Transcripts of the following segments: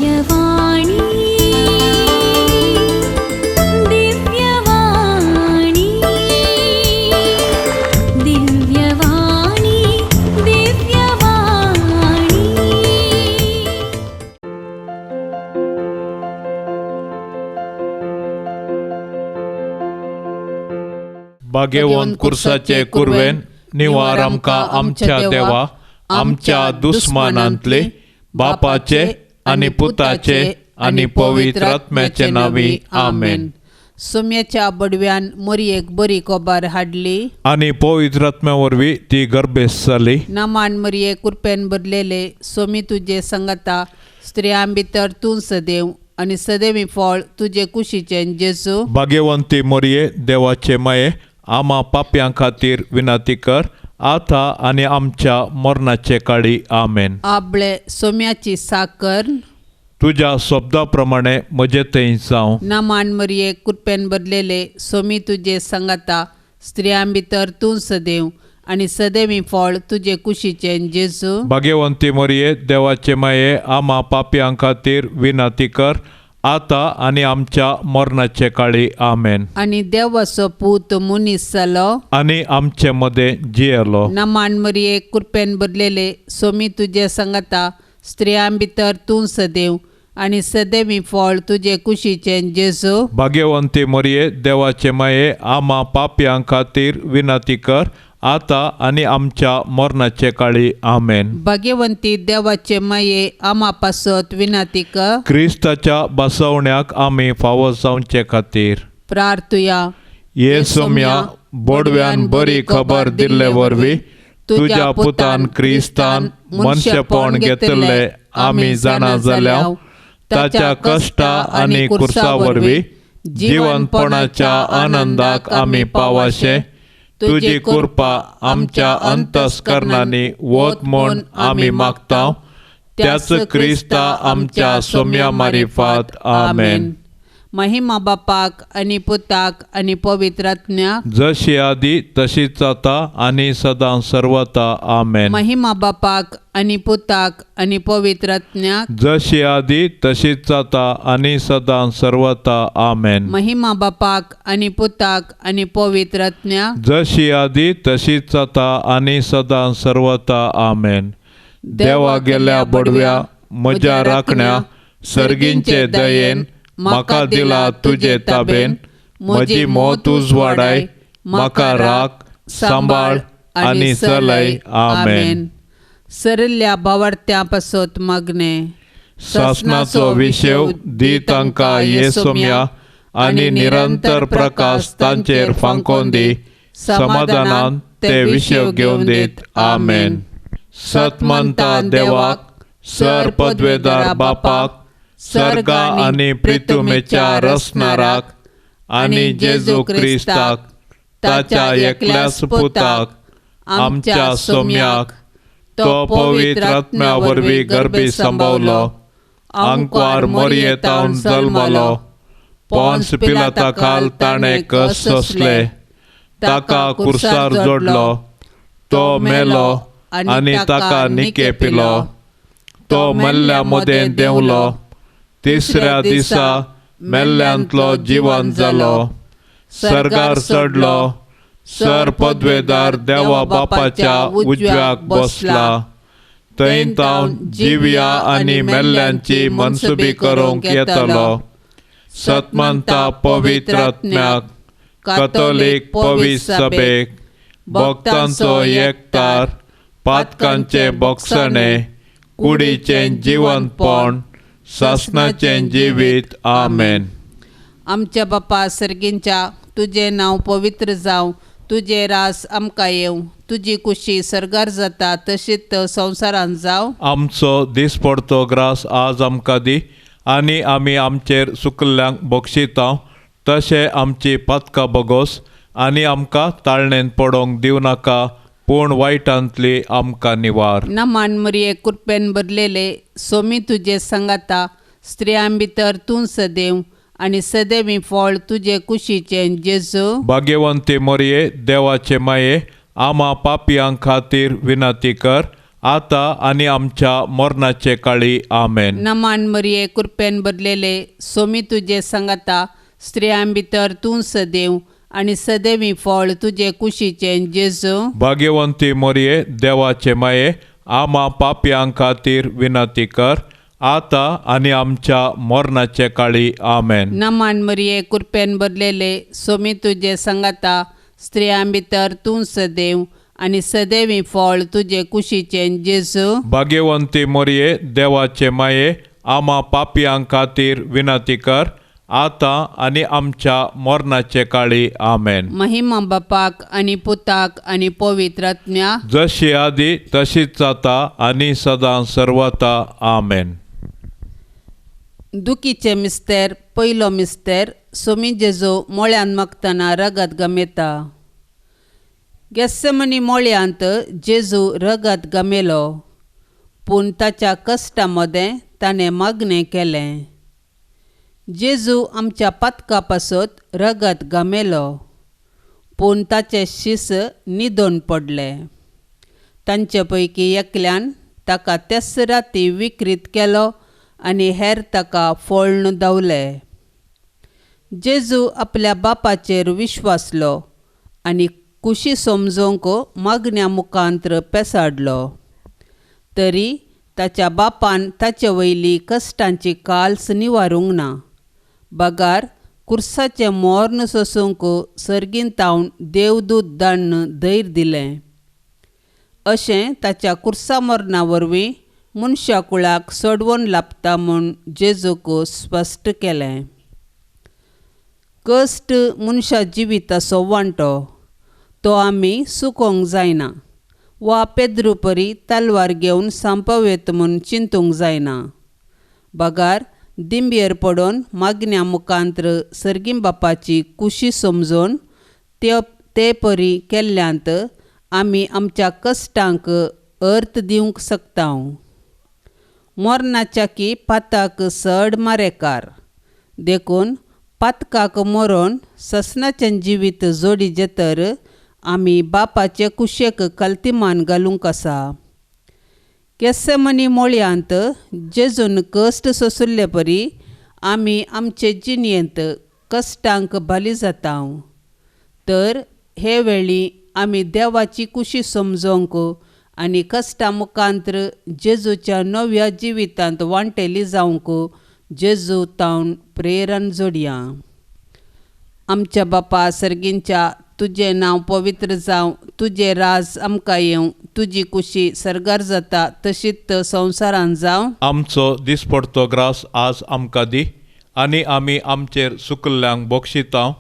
दिव्यवाणी दिव्यवाणी दिव्यवाणी दिव्यवाणी। भाग्यवंत कुर्साचे कुर्वेन निवार आमकां आमच्या देवा आमच्या दुस्मानांतले बापाचे आनी पुताचे आनी पवित्र आत्म्याचे नांवी आमेन। सोम्याच्या बडव्यान मोरयेक बरी कोबार हाडली आनी पवित्र आत्म्या वरवीं ती गर्भेस्त जाली। नामान मोरये कुरपेन भरलेले सोमी तुजे संगता स्त्रियां भितर तूं सदैव आनी सदैवी फळ तुजे कुशीचें जेजू। भाग्यवंती मोरये देवाचे माये आमा पापयां खातीर विनंती कर आतां आनी आमच्या मरणाचे काळी आमेन। आपले सोम्याची साकर तुज्या शब्दा प्रमाणे म्हजे थंय जावं। नामान मोरये कुरपेन भरलेले सोमी तुजे संगता स्त्रियां भितर तूं सदैव आनी सदैवी फळ तुजे कुशीचें जेजू। भाग्यवंती मोरये देवाचे माये आमा पापयां खातीर विनंती कर आतां आनी आमच्या मरणाचे काळी आमेन। आनी देवाचो पूत मनीस जालो आनी आमचे मदें जियेलो। नामान मोरये कुरपेन भरलेले सोमी तुजे संगता स्त्रियां भितर तूं सदैव आनी सदैवी फळ तुजे कुशीचें जेजू। भाग्यवंती मोरये देवाचे माये आमा पापयां खातीर विनंती कर आतां आनी आमच्या मरणाचे काळी आमेन। भाग्यवंती देवाचे माये आमा पासत विनंती कर। क्रिस्ताच्या बसवण्याक आमी फावो जावचे खातीर प्रार्थुया। ये सोम्या बोडव्यान बरी खबर दिल्ले वरवीं तुज्या पुतान क्रिस्तान मनशेपण घेतिल्लें आमी जाणा जाल्या ताच्या कश्टा आनी कुर्सा वरवीं जिवनपणाच्या आनंदाक आमी पावाशे तुजी कृपा आमच्या अंतस्करणांनी वत म्हूण आमी मागता त्याच क्रिस्ता आमच्या सोम्या मारिफात आमेन। महिमा बापाक आनी पुताक आनी पवित्र आत्म्याक जशी आदी तशीच आतां आनी सदां सर्वता आमेन। महिमा बापाक आनी पुताक आनी पवित्र आत्म्याक जशी आदी तशीच आतां आनी सदां सर्वता आमेन। महिमा बापाक आनी पुताक आनी पवित्र आत्म्याक जशी आदी तशीच आतां आनी सदां सर्वता आमेन। देवा गेल्या बडव्या म्हज्या राखण्या सर्गींचे दयेन म्हाका दिला तुजे ताबेन म्हजी मौत उजवाडाय म्हाका राख सांबाळ आनी चलय आमेन। सरिल्ल्या भावार्थ्यां पासत मागणे सासनाचो विशेव दी तांकां ये सोम्या आनी निरंतर प्रकाश तांचेर फांकोन दी समाधानान ते विशेव घेवन दीत आमेन। सतमंता देवाक सर पदवेदार बापाक सर्गा आनी प्रितुमेच्या रसनाराक आनी जेजू क्रिस्ताक ताच्या एकल्याच पुताक आमच्या सोम्याक तो पवित्र आत्म्या वरवीं गर्भी संभवलो आंकवार मोरयेतावन जल्मलो पोन्स पिलाता खाल ताणें कश्ट सोंसले ताका कुर्सार जोडलो तो मेलो आनी ताका निके पिलो तो मेल्ल्या मदें देंवलो तिसऱ्या दिसा मेल्ल्यांतलो जिवन जालो सर्गार चडलो सर पदवेदार देवा बापाच्या उजव्याक बसला थंय तावन जिव्या आनी मेल्ल्यांची मनसुबी करूंक येतलो। सतमंता पवित्र आत्म्याक कथोलीक पवित्र सभेक भक्तांचो एकतार पातकांचे बोगसणे कुडीचें जिवनपण सासनाचें जिवीत आमेन। आमच्या बापा सर्गींच्या तुजें नांव पवित्र जावं तुजें रास आमकां येवं तुजी कुशी सर्गार जाता तशीच संवसारांत जावं। आमचो दिसपडतो ग्रास आज आमकां दी आनी आमी आमचेर सुकल्ल्यांक बक्षिता तशें आमची पातकां बगोस आनी आमकां ताळणेन पडोवंक दिवं नाका पूण वायटांतली आमकां निवार। नमान मरिये कृपेन भरलेले सोमी तुजे संगाता स्त्रियां भितर तूं सदैव आनी सदैवी फळ तुजे कुशीचें जेजू। भाग्यवंती मरिये देवाचे माये आमा पापयां खातीर विनंती कर आतां आनी आमच्या मरणाचे काळी. आमेन. नमान मरिये कृपेन भरलेले सोमी तुजे सांगाता, स्त्रियां भितर तूं सदैव आनी सदैवी फळ तुजे कुशीचें जेजू. भाग्यवंती मरिये देवाचे माये, आमा पापयां खातीर विनंती कर, आतां आनी आमच्या मरणाचे काळी. आमेन. नमान मरिये कृपेन भरलेले सोमी तुजे सांगाता, स्त्रियां भितर तूं सदैव आनी सदैवी फळ तुजे कुशीचें जेजू. भाग्यवंती मरिये देवाचे माये, आमा पापयां खातीर विनंती कर, आतां आनी आमच्या मरणाचे काळी. आमेन. महिमा बापाक आनी पुताक आनी पवित्र आत्म्या, जशी आदी तशीच जाता आनी सदां सर्वता. आमेन. दुखीचे मिस्तेर पयलो मिस्तेर सोमी जेजू मोळ्यान मागतना रगत गमेता. गेस्समनी मोळ्यांत जेजू रगत गमेलो, पूण ताच्या कश्टा मदें ताणें मागणें केलें. जेजू आमच्या पातका पासत रगत गमेलो, पूण ताचे शीस न्हिदोन पडले. तांचे पैकी एकल्यान ताका त्याच राती विक्रीत केलो आनी हेर ताका फोळ्ण धांवले. जेजू आपल्या बापाचेर विश्वासलो आनी कुशी समजूंक मागण्या मुखांत्र पेसाडलो, तरी ताच्या बापान ताचे वयली कश्टांची काल्स निवारूंक ना, बगार कुर्साचें मोर्न सोसूंक सर्गीन तावन देवदूत दाण्ण धैर्य दिलें. अशें ताच्या कुर्सा मरणा वरवीं मनशा कुळाक सोडवून लाबता म्हूण जेजूक स्पश्ट केलें. कश्ट मनशा जिविताचो वांटो, तो आमी सुकोवंक जायना वा पेद्रू परी तलवार घेवन सांपवेत म्हूण चिंतूंक जायना, बगार दिंबयेर पडून मागण्या मुखांत्र सर्गीं बापाची कुशी समजून ते परी केल्ल्यांत आमी आमच्या कश्टांक अर्थ दिवंक शकता. मरणाच्या की पाताक चड मारेकार, देखून पातकाक मरोन ससनाचें जिवीत जोडीचें तर आमी बापाचे कुशेक कल्तिमान घालूंक आसा. गेस्सेमनी मोळयांत जेजून कश्ट सोंशिल्ले परी आमी आमचे जिणेंत कश्टांक बली जाता. तर हे वेळी आमी देवाची कुशी समजूंक आनी कश्टां मुखांत्र जेजूच्या नव्या जिवितांत वांटेली जावंक जेजू तावन प्रेरण जोडया. आमच्या बापा सर्गींच्या, तुजें नांव पवित्र जावं, तुजें राज आमकां येवं, तुजी कुशी सर्गार जाता तशीच संवसारांत जावं. आमचो दिसपडतो ग्रास आज आमकां दी, आनी आमी आमचेर सुकल्ल्यांक बक्षिता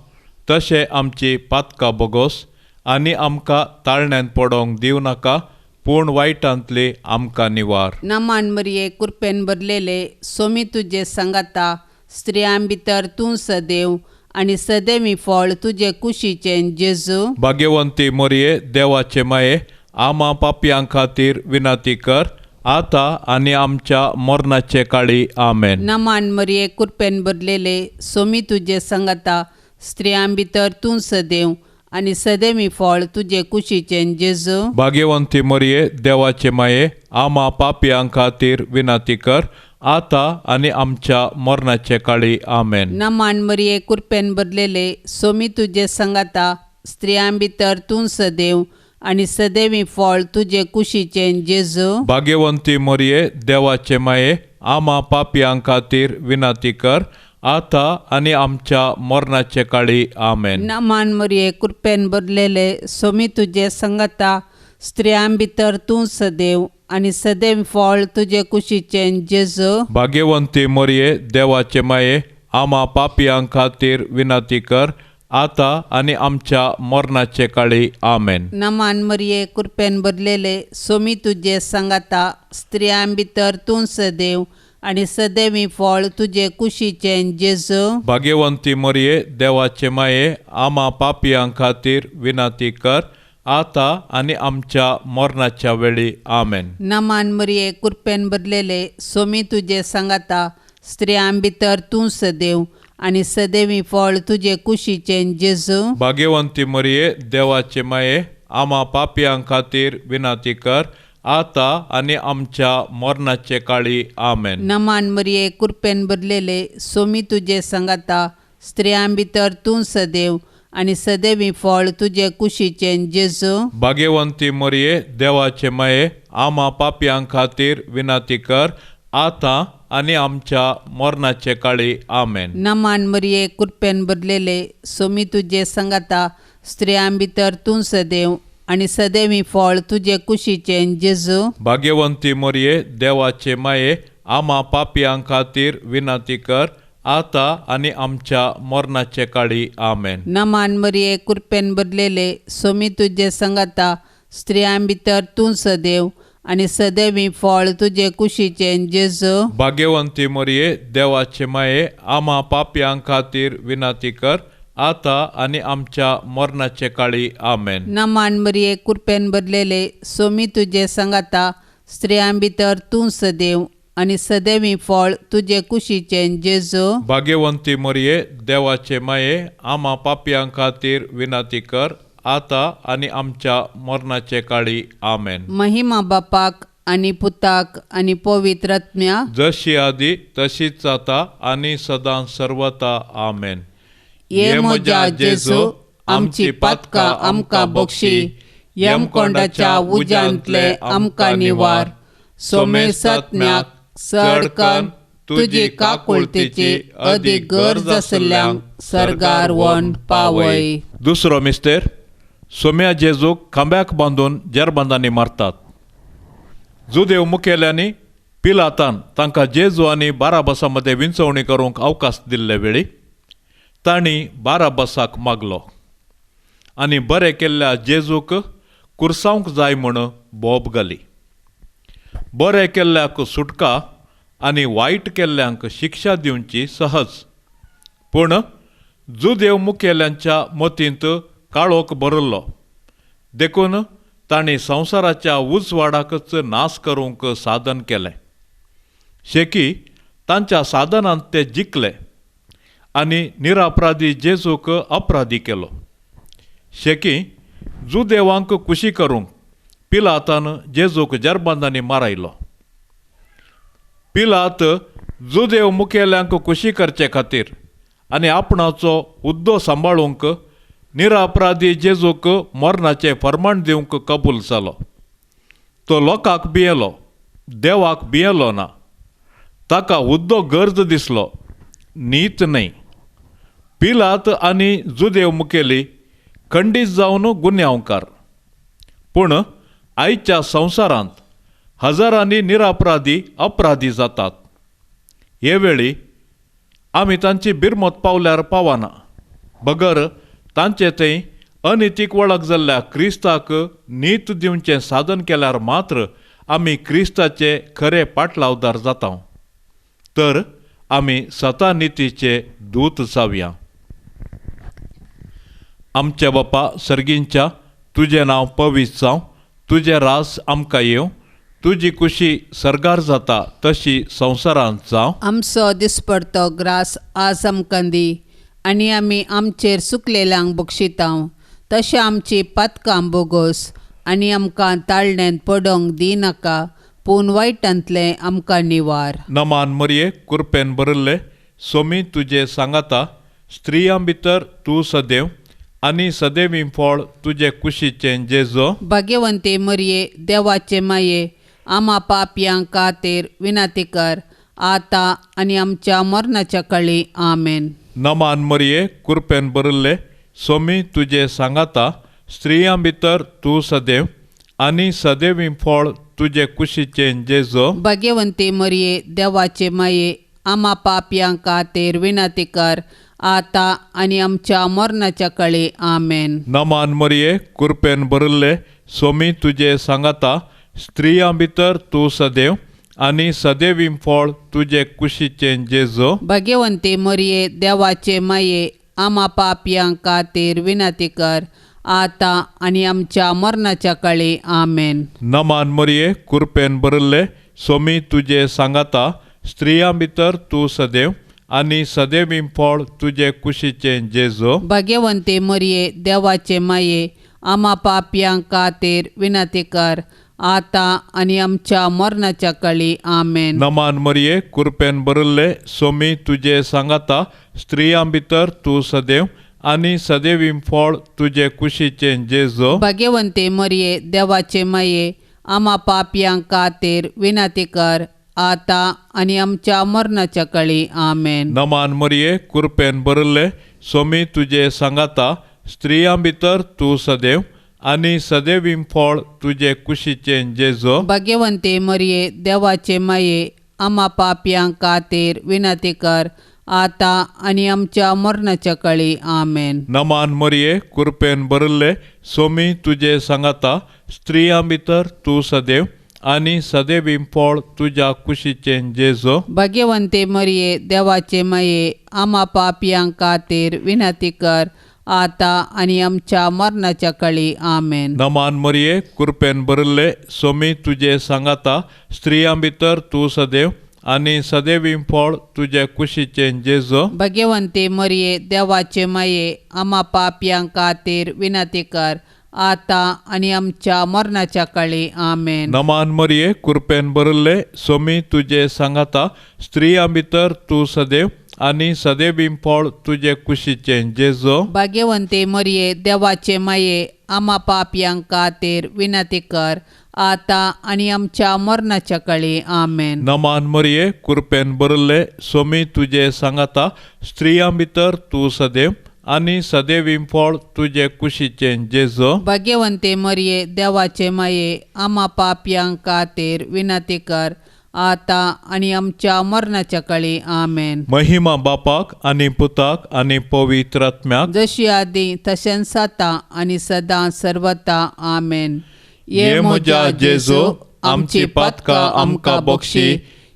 तशें आमची पातकां बोगोस, आनी आमकां ताळण्यांत पडोवंक दिवं नाका, पूण वायटांतली आमकां निवार. नमान मरिये कृपेन भरलेले सोमी तुजे सांगाता, स्त्रियां भितर तूं सदैव आनी सदैवी फळ तुजे कुशीचें जेजू. भाग्यवंती मरिये देवाचे माये, आमा पापयां खातीर विनंती कर, आतां आनी आमच्या मरणाचे काळी. आमेन. नमान मरिये कृपेन भरलेले सोमी तुजे सांगाता, स्त्रियां भितर तूं सदैव आनी सदैवी फळ तुजे कुशीचें जेजू. भाग्यवंती मरिये देवाचे माये, आमा पापयां खातीर विनंती कर, आतां आनी आमच्या मरणाचे काळी. आमेन. नमान मरिये कृपेन भरलेले सोमी तुजे सांगाता, स्त्रियां भितर तूं सदैव आनी सदैवी फळ तुजे कुशीचें जेजू. भाग्यवंती मरिये देवाचे माये, आमा पापयां खातीर विनंती कर, आतां आनी आमच्या मरणाचे काळी. आमेन. नमान मरिये कृपेन भरलेले सोमी तुजे सांगाता, स्त्रियां भितर तूं सदैव आनी सदैव फळ तुजे कुशीचें जेजू. भाग्यवंती मरिये देवाचे माये, आमा पापयां खातीर विनंती कर, आतां आनी आमच्या मरणाचे काळी. आमेन. नमान मरिये कृपेन भरलेले सोमी तुजे सांगाता, स्त्रियां भितर तूं सदैव आनी सदैवी फळ तुजे कुशीचें जेजू. भाग्यवंती मरिये देवाचे माये, आमा पापयां खातीर विनंती कर, आतां आनी आमच्या मरणाच्या वेळी. आमेन. नमान मरिये कृपेन भरलेले सोमी तुजे सांगाता, स्त्रियां भितर तूं सदैव आनी सदैवी फळ तुजे कुशीचें जेजू. भाग्यवंती मरिये देवाचे माये, आमा पापयां खातीर विनंती कर, आतां आनी आमच्या मरणाचे काळी. आमेन. नमान मरिये, कृपेन भरलेले, सोमी तुजे सांगाता, स्त्रियां भितर तूं सदैव आनी सदैवी फळ तुजे कुशीचें जेजू. भाग्यवंती मरिये, देवाचे माये, आमा पापयां खातीर विनंती कर, आतां आनी आमच्या मरणाचे काळी. आमेन. नमान मरिये, कृपेन भरलेले, सोमी तुजे सांगाता, स्त्रियां भितर तूं सदैव आनी सदैवी फळ तुजे कुशीचें जेजू. भाग्यवंती मरिये, देवाचे माये, आमा पापयां खातीर विनंती कर, आतां आनी आमच्या मरणाचे काळी. आमेन. नमान मरिये, कृपेन भरलेले, सोमी तुजे सांगाता, स्त्रियां भितर तूं सदैव आनी सदैवी फळ तुजे कुशीचें जेजू. भाग्यवंती मरिये, देवाचे माये, आमा पापयां खातीर विनंती कर, आतां आनी आमच्या मरणाचे काळी. आमेन. नमान मरिये, कृपेन भरलेले, सोमी तुजे सांगाता, स्त्रियां भितर तूं सदैव आनी सदैवी फळ तुजे कुशीचें जेजू. भाग्यवंती मरिये, देवाचे माये, आमा पापयां खातीर विनंती कर, आतां आनी आमच्या मरणाचे काळी. आमेन. महिमा बापाक आनी पुताक आनी पवित्र आत्म्या, जशी आदी तशीच आतां आनी सदां सर्वता. आमेन. ये म्हज्या जेजू, आमची पातकां आमकां बक्षी, यमकोंडाच्या उज्यांतले आमकां निवार, सोमेसात्म्याक चडकन तुजी काकुळतेची अदीक गरज आशिल्ल्यांक सर्गार व्हरून पावय. दुसरो मिस्तेर, सोम्या जेजूक खांब्याक बांदून जेरबांदांनी मारतात. जुदेव मुखेल्यांनी पिलातान तांकां जेजू आनी बाराबसा मदें विंचवणी करूंक अवकाश दिल्ले वेळी तांणी बाराबसाक मागलो आनी बरें केल्ल्या जेजूक कुर्सावंक जाय म्हूण बोब घाली. बरें केल्ल्याक सुटका आनी वायट केल्ल्यांक शिक्षा दिवची सहज, पूण जुदेव मुखेल्यांच्या मतींत काळोख भरिल्लो, देखून तांणी संवसाराच्या उजवाडाकच नाश करूंक साधन केलें. शेकी तांच्या साधनांत ते जिखले आनी निरापराधी जेजूक अपराधी केलो. शेकी जुदेवांक खुशी करूंक पिलातान जेजूक जेरबांदांनी मारायलो. पिलात जुदेव मुखेल्यांक खुशी करचे खातीर आनी आपणाचो हुद्दो सांबाळूंक निरापराधी जेजूक मरणाचें फर्माण दिवंक कबूल जालो. तो लोकांक भियेलो, देवाक भियेलो ना. ताका हुद्दो गरज दिसलो, नीत न्हय. पिलात आनी जुदेव मुखेली खंडीत जावन गुन्यांवकार, पूण आयच्या संवसारांत हजारांनी निरापराधी अपराधी जातात. हे वेळी आमी तांची बिरमत पावल्यार पावना, बगर तांचे थंय अनितीक वळख जाल्ल्या क्रिस्ताक नीत दिवचें साधन केल्यार मात्र आमी क्रिस्ताचे खरे पाटलावदार जाता. तर आमी सता नितीचे दूत जावया. आमच्या बापा सर्गींच्या, तुजें नांव पवित्र जावं, तुजें रास आमकां येवं, तुजी खुशी सर्गार जाता तशी संवसारांत जावं. आमचो दिसपडतो ग्रास आज आमकां दी आनी आमी आमचेर सुकलेल्यांक बक्षितांव, तशें आमची पातकां बोगोस आनी आमकां ताळण्यांत पडोंक दी नाका, पूण वायटांतलें आमकां निवार. नमान मरिये, कृपेन भरिल्ले, सोमी तुजे सांगाता, स्त्रियां भितर तूं सदैव आनी सदैवी फळ तुजे कुशीचें जेजो. भाग्यवंती मरिये, देवाचे माये, आमा पापयां खातीर विनंती कर, आतां आनी आमच्या मरणाच्या काळी. आमेन. नमान मरिये, कृपेन भरिल्ले, सोमी तुजे सांगाता, स्त्रियां भितर तूं सदैव आनी सदैवी फळ तुजे कुशीचें जेजो. भाग्यवंती मरिये, देवाचे माये, आमा पापयां खातीर विनंती कर, आतां आनी आमच्या मरणाच्या काळी. आमेन. नमान मरिये, कृपेन भरिल्ले, सोमी तुजे सांगाता, स्त्रियां भितर तूं सदैव आनी सदैवी फळ तुजे कुशीचें जेजो. भाग्यवंती मरिये, देवाचे माये, आमा पापयां खातीर विनंती कर, आतां आनी आमच्या मरणाच्या काळी. आमेन. नमान मरिये, कृपेन भरिल्ले, सोमी तुजे सांगाता, स्त्रियां भितर तूं सदैव आनी सदैवी फळ तुजे कुशीचें जेजो. भाग्यवंती मरिये, देवाचे माये, आमा पापयां खातीर विनंती कर, आतां आनी आमच्या मरणाच्या काळी. आमेन. नमान मरिये, कृपेन भरिल्ले, सोमी तुजे सांगाता, स्त्रियां भितर तूं सदैव आनी सदैवी फळ तुजे कुशीचें जेजू. भाग्यवंते मरिये, देवाचे माये, आमा पापयां खातीर विनंती कर, आतां आनी आमच्या मरणाच्या काळी. आमेन. नमान मरिये, कृपेन भरिल्ले, सोमी तुजे सांगाता, स्त्रियां भितर तूं सदैव आनी सदैवी फळ तुजे कुशीचें जेजू. भाग्यवंते मरिये, देवाचे माये, आमा पापयां खातीर विनंती कर, आतां आनी आमच्या मरणाच्या काळी. आमेन. नमान मरिये, कृपेन भरिल्ले, सोमी तुजे सांगाता, स्त्रियां भितर तूं सदैव आनी सदैवी फळ तुज्या कुशीचें जेजू. भाग्यवंते मरिये, देवाचे माये, आमा पापयां खातीर विनंती कर, आतां आनी आमच्या मरणाच्या काळी. आमेन. नमान मरिये, कृपेन भरिल्ले, सोमी तुजे सांगाता, स्त्रियां भितर तूं सदैव आनी सदैवी फळ तुजे कुशीचें जेजू. भाग्यवंते मरिये, देवाचे माये, आमा पापयां खातीर विनंती कर, आतां आनी आमच्या मरणाच्या काळी. आमेन. नमान मरिये, कृपेन भरिल्ले, सोमी तुजे सांगाता, स्त्रियां भितर तूं सदैव आनी सदैवी फळ तुजे कुशीचें जेजू. भाग्यवंते मरिये, देवाचे माये, आमा पापयां खातीर विनंती कर, आतां आनी आमच्या मरणाच्या काळी. आमेन. नमान मरिये, कृपेन भरिल्ले, सोमी तुजे सांगाता, स्त्रियां भितर तूं सदैव आनी सदैवी फळ तुजे कुशीचें जेजू. भाग्यवंते मरिये, देवाचे माये, आमा पापयां खातीर विनंती कर, आतां आनी आमच्या मरणाच्या काळी. आमेन. महिमा बापाक आनी पुताक आनी पवित्र आत्म्याक, जशी आदी तशेंच आतां आनी सदां सर्वता. आमेन. ये म्हज्या जेजू, आमची पातकां आमकां बक्षी,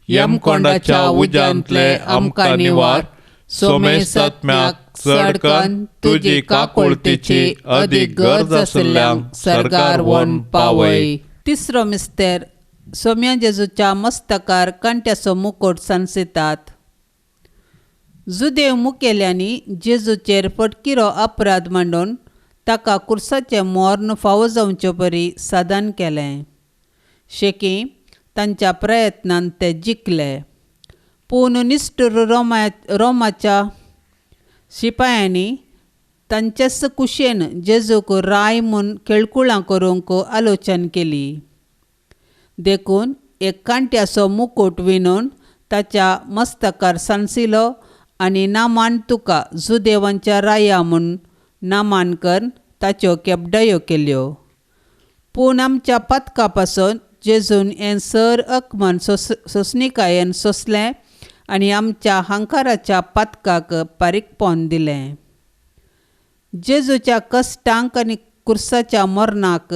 यमकोंडाच्या उज्यांतले आमकां निवार, सोमेस्तात्म्याक चडकन तुजी काकुळतीची अदीक गरज आशिल्ल्यांक सरकार व्हरून पावय. तिसरो मिस्तेर. सोम्या जेजूच्या मस्तकार कांट्याचो मुकोट सांसितात. जुदेव मुखेल्यांनी जेजूचेर फटकिरो अपराध मांडून ताका कुर्साचें मर्ण फावो जावचे परी साधन केलें. शेकी तांच्या प्रयत्नान ते जिखले, पूण निश्ठूर रोमाच्या शिपायांनी तांचेच कुशेन जेजूक राय म्हूण खेळकुळां करूंक आलोचन केली. देखून एक कांट्याचो मुकूट विणून ताच्या मस्तकार सांसिलो आनी नामान तुका जुदेवांच्या राया म्हूण नामान करून ताच्यो केपडायो केल्यो. पूण आमच्या पातका पासून जेजून हें सर अकमान सोंसणिकायेन सोंसलें आनी आमच्या हांकाराच्या पातकाक पारीकपण दिलें. जेजूच्या कश्टांक आनी कुर्साच्या मरणाक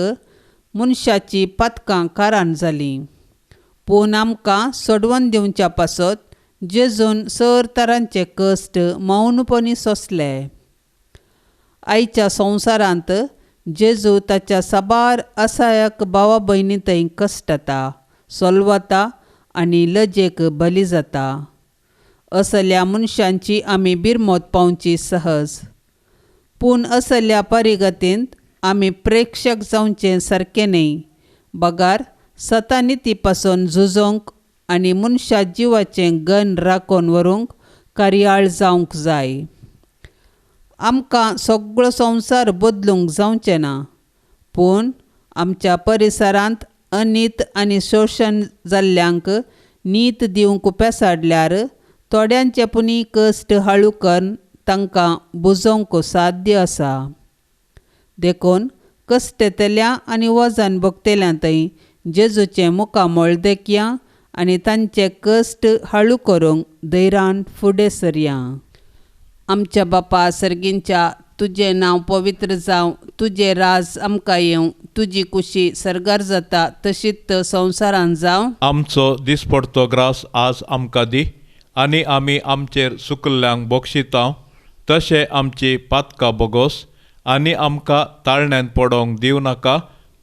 मनशाची पातकां कारण जालीं, पूण आमकां सोडवून दिवच्या पासत जेजून सर तरांचे कश्ट मौनपणी सोंसले. आयच्या संवसारांत जेजू ताच्या साबार असायक भावा भयणी थंय कश्टता, सोलवता आनी लजेक बली जाता. असल्या मनशांची आमी बिरमोत पावची सहज, पूण असल्या परिगतींत आमी प्रेक्षक जावचें सारकें न्हय, बगार सतानिती पासून झुजोवंक आनी मनशा जिवाचें गण राखून व्हरूंक कार्याळ जावंक जाय. आमकां सगळो संवसार बदलूंक जावचें ना, पूण आमच्या परिसरांत अनीत आनी शोशण जाल्ल्यांक नीत दिवंक पेसाडल्यार थोड्यांचे पुणी कश्ट हाळू करून तांकां बुजोवंक साध्य आसा. देखून कश्टेतल्या आनी वजन भोगतल्या थंय जेजूचें मुखामळ देखया आनी तांचे कश्ट हाळू करूंक धैर्यान फुडें सरया. आमच्या बापा सर्गींच्या, तुजें नांव पवित्र जावं, तुजें राज आमकां येवं, तुजी कुशी सर्गार जाता तशीच संवसारांत जावं. आमचो दिसपडतो ग्रास आज आमकां दी आनी आमी आमचेर सुकल्ल्यांक बक्षिता तशें आमची पातकां बोगोस आनी आमकां ताळण्यांत पडोवंक दिवं नाका,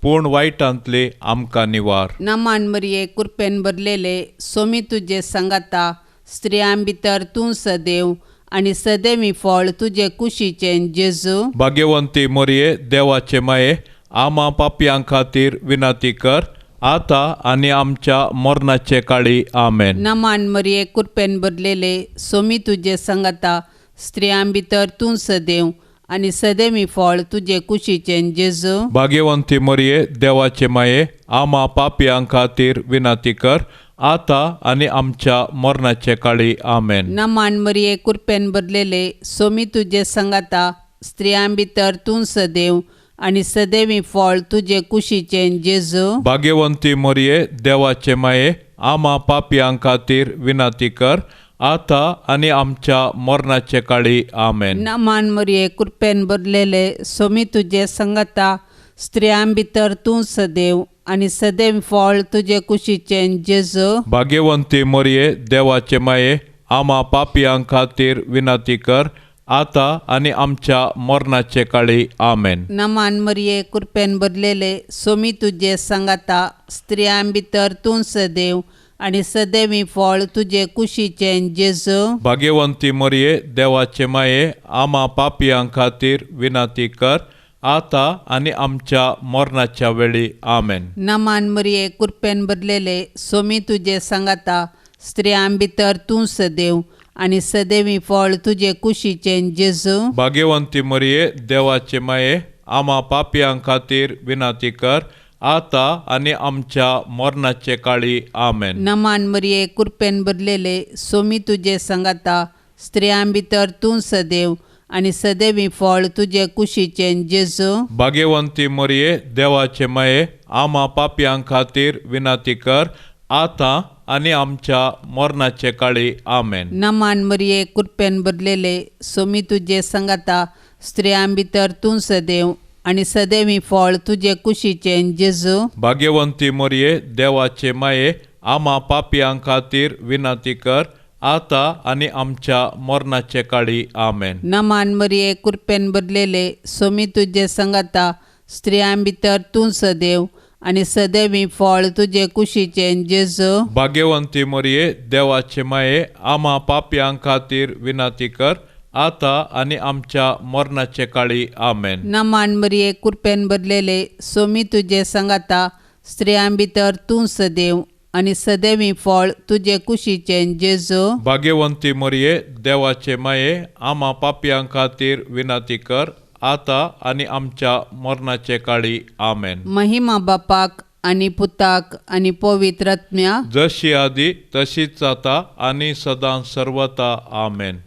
पूण वायटांतली आमकां निवार. नमान मरिये, कुरपेन भरलेले, सोमी तुजे सांगाता, स्त्रियां भितर तूं सदैव आनी सदैवी फळ तुजे कुशीचें जेजू. भाग्यवंती मरिये, देवाचे माये, आमा पापयां खातीर विनंती कर, आतां आनी आमच्या मरणाचे काळी. आमेन. नमान मरिये, कृपेन भरलेले, सोमी तुजे संगता, स्त्रियां भितर तूं सदैव आनी सदैवी फळ तुजे कुशीचें जेजू. भाग्यवंती मरिये, देवाचे माये, आमा पापयां खातीर विनंती कर, आतां आनी आमच्या मरणाचे काळी. आमेन. नमान मरिये, कृपेन भरलेले, सोमी तुजे संगता, स्त्रियां भितर तूं सदैव आनी सदैवी फळ तुजे कुशीचें जेजू. भाग्यवंती मरिये, देवाचे माये, आमा पापयां खातीर विनंती कर, आतां आनी आमच्या मरणाचे काळी. आमेन. नमान मरिये, कृपेन भरलेले, सोमी तुजे संगता, स्त्रियां भितर तूं सदैव आनी सदैव फळ तुजे कुशीचें जेजू. भाग्यवंती मरिये, देवाचे माये, आमा पापयां खातीर विनंती कर, आतां आनी आमच्या मरणाचे काळी. आमेन. नमान मरिये, कृपेन भरलेले, सोमी तुजे संगता, स्त्रियां भितर तूं सदैव आनी सदैवी फळ तुजे कुशीचें जेजू. भाग्यवंती मरिये, देवाचे माये, आमा पापयां खातीर विनंती कर, आतां आनी आमच्या मरणाच्या वेळी. आमेन. नमान मरिये, कृपेन भरलेले, सोमी तुजे संगता, स्त्रियां भितर तूं सदैव आनी सदैवी फळ तुजे कुशीचें जेजू. भाग्यवंती मरिये, देवाचे माये, आमा पापयां खातीर विनंती कर, आतां आनी आमच्या मरणाचे काळी. आमेन. नमान मरिये, कृपेन भरलेले, सोमी तुजे संगता, स्त्रियां भितर तूं सदैव आनी सदैवी फळ तुजे कुशीचें जेजू. भाग्यवंती मरिये, देवाचे माये, आमा पापयां खातीर विनंती कर, आतां आनी आमच्या मरणाचे काळी. आमेन. नमान मरिये, कृपेन भरलेले, सोमी तुजे संगता, स्त्रियां भितर तूं सदैव आनी सदैवी फळ तुजे कुशीचें जेजू. भाग्यवंती मरिये, देवाचे माये, आमा पापयां खातीर विनंती कर, आतां आनी आमच्या मरणाचे काळी. आमेन. नमान मरिये, कृपेन भरलेले, सोमी तुजे संगता, स्त्रियां भितर तूं सदैव आनी सदैवी फळ तुजे कुशीचें जेजू. भाग्यवंती मरिये, देवाचे माये, आमा पापयां खातीर विनंती कर, आतां आनी आमच्या मरणाचे काळी. आमेन. नमान मरिये, कृपेन भरलेले, सोमी तुजे संगता, स्त्रियां भितर तूं सदैव आनी सदैवी फळ तुजे कुशीचें जेजू. भाग्यवंती मरिये, देवाचे माये, आमा पापयां खातीर विनंती कर, आतां आनी आमच्या मरणाचे काळी. आमेन. महिमा बापाक आनी पुताक आनी पवित्र आत्म्या, जशी आदी तशीच जाता आनी सदां सर्वता. आमेन.